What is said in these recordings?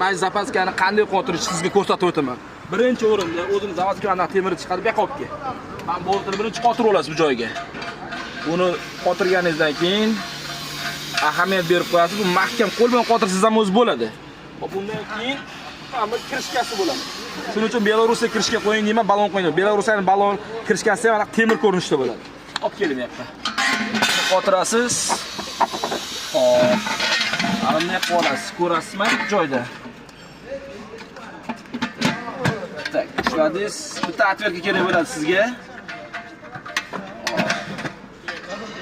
Mana zapaskani qanday qotirish sizga ko'rsatib o'taman. Birinchi o'rinda o'zini zapaskani temirni chiqarib bu yoqqa olib kel. Mana boltini birinchi qotirib olasiz bu joyga. Buni qotirganingizdan keyin ahamiyat berib qo'yasiz. Bu mahkam qo'l bilan qotirsangiz ham o'zi bo'ladi. Hop, bundan keyin mana bu крышка si bo'ladi. Shuning uchun Belarusga крышка qo'ying deyman, balon qo'ying. Belarusning balon крышка si ham temir ko'rinishda bo'ladi. Olib keling bu yoqqa. Qotirasiz. Hop. Mana bunday qilib olasiz. Ko'rasizmi joyda? Так, ushladingiz. Bitta отвертка kerak bo'ladi sizga.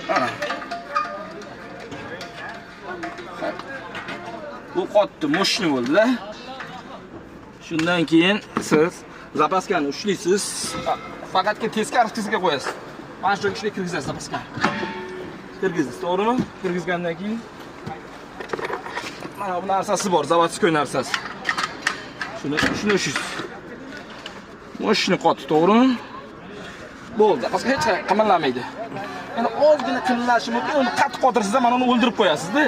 Mana. Hop. Bu qotdi, мощный bo'ldi-da. Shundan keyin siz zapaskani ushlaysiz. Faqatgina teskari qismiga qo'yasiz. Mana shu joyga shunday kirgizasiz zapaskani. Kirgizdingiz, to'g'rimi? Kirgizgandan keyin mana bu narsasi bor, заводской narsasi. Shuni ushlaysiz. Мощный qotdi, to'g'rimi? Bo'ldi, zapaska hech qimirlamaydi. Endi ozgina qimirlashi mumkin, uni qattiq qotirsangiz ham mana uni o'ldirib qo'yasiz-da.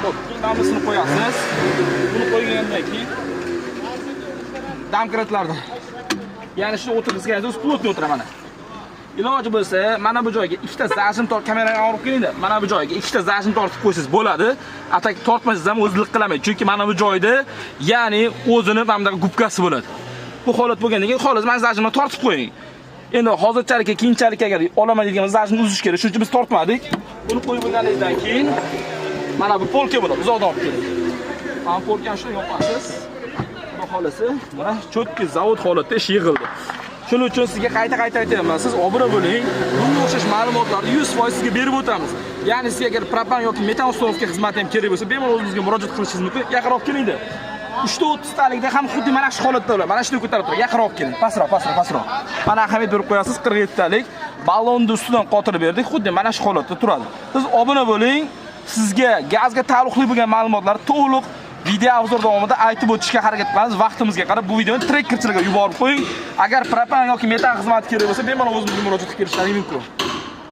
Xo'p, keyin mana bunisini qo'yasiz. Buni qo'ygandan keyin domkratlarni, ya'ni shuni o'tirgizganingizda o'zi плотный o'tiradi mana. Iloji bo'lsa, mana bu joyga ikkita зажим tort, kamerani olib kelingda. Mana bu joyga ikkita зажим tortib qo'ysangiz bo'ladi. А так tortmasangiz ham o'zi liqillamaydi. Chunki mana bu joyda, ya'ni o'zini mana bunaqa губка si bo'ladi. Bu holat bo'lgandan keyin xolos mana зажим ni tortib qo'ying. Endi hozirchalik, keyinchalik agar olaman degan зажим ni uzish kerak. Shuning uchun biz tortmadik. Buni qo'yib bo'lganingizdan keyin mana bu polka bo'ladi. Uzoqdan olib keling. Mana polkani shuni yopasiz. Xudo xolasa, mana чётко zavod holatda ish yig'ildi. Shuning uchun sizga qayta-qayta aytyapman, siz obuna bo'ling. Bunga o'xshash ma'lumotlarni 100% sizga berib o'tamiz. Ya'ni sizga agar propan yoki metan установка xizmati ham kerak bo'lsa, bemalol o'zimizga murojaat qilishingiz mumkin. Yaqinroq kelingda. 3:30 talikda ham xuddi mana shu holatda bo'ladi. Mana shuni ko'tarib turadi. Yaqinroq keling. Pastroq, pastroq, pastroq. Mana ahamiyat berib qo'yasiz, 47 talik ballonni ustidan qotirib berdik. Xuddi mana shu holatda turadi. Siz obuna bo'ling. Sizga gazga taalluqli bo'lgan ma'lumotlarni to'liq video обзор davomida aytib o'tishga harakat qilamiz. Vaqtimizga qarab bu videoni trekkerchilarga yuborib qo'ying. Agar propan yoki metan xizmati kerak bo'lsa, bemalol o'zimizga murojaat qilib kelishlaringiz mumkin.